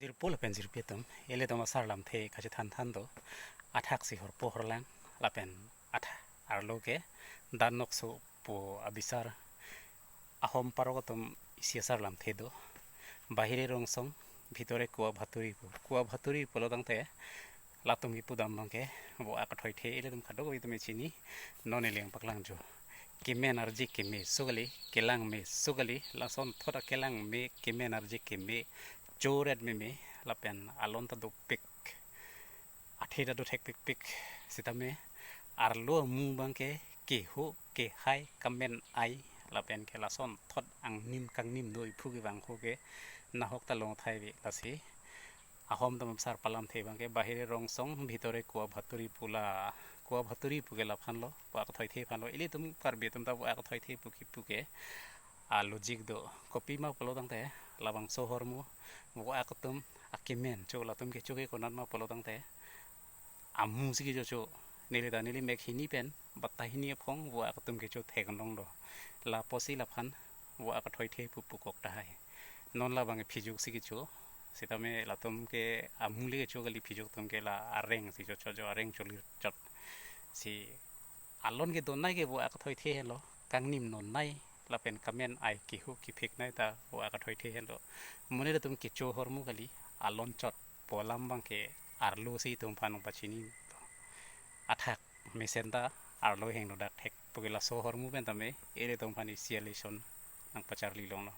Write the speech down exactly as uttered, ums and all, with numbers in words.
Jirpo lapen jirpi atum, ilitum asar lamthe kachethan than do, athak si horpo horlang, lapen athak arlo ke, dan nokso po abisar, ahom parok atum isi asar lamthe do, bahire rongsong, bhitore kua bhaturi pu, kua bhaturi pulo tangte, latum kipu dam abangke, vo akathoithe, ilitum kadokave atum chini, non ili nangpaklang jo. Kemen arje keme so kali, kelang me so kali, lason thot akelang me, kemen arje keme, choret meme, lapen alon ta dopik, athe ta dothek pikpik, sitame arlo amu abangke, keho, kehai, kemen ai, lapen ke lason thot angnim kangnim do iphu kevang ho ke, nahok ta long thai ve lasi. Ahom atum asar palamthe abangke, bahire rongsong, bhitore kua bhaturi pu la, kua bhaturi pu ke laphan lo, vo akathoithe aphan lo, ilitum Karbi atum ta vo akathoithe pu kipu ke, a logic do, kopima pulo tangte, labangso ahormu, vo ak atum, akemen cho, latum kecho ke konat ma pulo tangte, amu si kecho cho, neli ta neli mek hini pen, batta hini aphong, vo ak atum kecho thek long do, lapusi laphan, vo akathoithe pu pukok tahai. Non labang phijok si kecho, sitame latum ke amu le kecho kali, phijok atum ke la areng si cho cho jo, areng cholir chot. Si alon kedo nai ke vo akathoithe henlo, kangnim non nai, lapen kemen ai keho kephek nai ta vo akathoithe henlo. Monit atum kecho ahormu kali, alon chot pu alam abangke arlo si itum aphan pachini do. Athak mesen ta arlo hingno dak thek pu ke laso ahormu pen tame, ilitum aphan isi a lesson nangpacharli longlo.